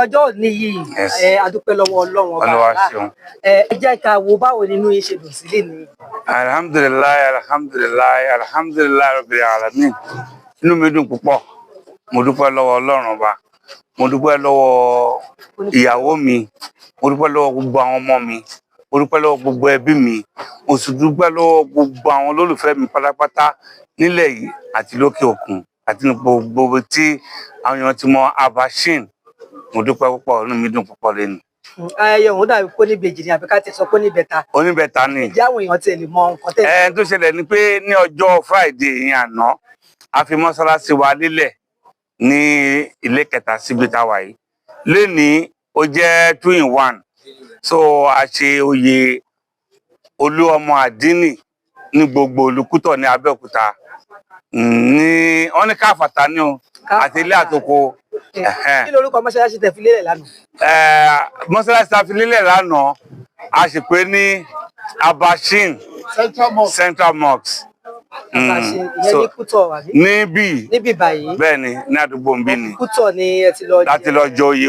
Ọjọ́ òní yìí, Yes. ẹ adúpẹ́ lọ́wọ́ Ọlọ́run ọba Olúwa Allah. ṣeun. Ẹ jẹ́ ká wo báwo nínú yín ṣe dùn sílé ni. Alhamdulillahi, alhamdulillahi, alhamdulillahi rabbil alamin. Inú mi dùn púpọ̀. Mo dúpẹ́ lọ́wọ́ Ọlọ́run ọba, mo dúpẹ́ lọ́wọ́ ìyàwó mi, mo dúpẹ́ lọ́wọ́ gbogbo àwọn ọmọ mi, mo dúpẹ́ lọ́wọ́ gbogbo ẹbí mi, mo sì dúpẹ́ lọ́wọ́ gbogbo àwọn olólùfẹ́ mi pátápátá nílẹ̀ yìí àti lókè òkun àti ní gbogbo ibi tí àwọn èèyàn ti mọ Abashin. Mo dúpẹ́ púpọ̀, inú mi dùn púpọ̀ lẹ́nu. Ayẹyẹ òun dàbí kó ní ìbejì ni, àbí ká ti sọ pé ní ìbẹta? Oníbẹ̀ta ni. Ìjẹ́ àwọn èèyàn tiẹ̀ lè mọ nǹkan tẹ̀? Ẹ tó ṣẹlẹ̀ ni pé ní ọjọ́ Friday yẹn àná, a fi mọ́sálásí wa lélẹ̀ ní ilé kẹta síbi tá a wà yìí. Lénìí, ó jẹ́ two in one, so a ṣe oyè olú ọmọ àdínì ní gbogbo olùkútọ̀ ní Abẹ́òkúta. Ní wọ́n ní káfàtà ní o àti ilé àtòkò. Ẹ̀hẹ́n. Kí lorúkọ mọ́ṣáláṣí tẹ̀ fi lélẹ̀ lánàá? Mọ́sálásí tá a fi lélẹ̀ lánàá, a sì pé ní Abashin Central Mosque. Central Mosque. Abashin, ìyẹn ní Kútọ̀, àbí? Níbí. Níbí báyìí. Bẹ́ẹ̀ ni, ní àdúgbò ń bí ni. Kútọ̀ ni ẹ ti lọ. Láti lọ joyè.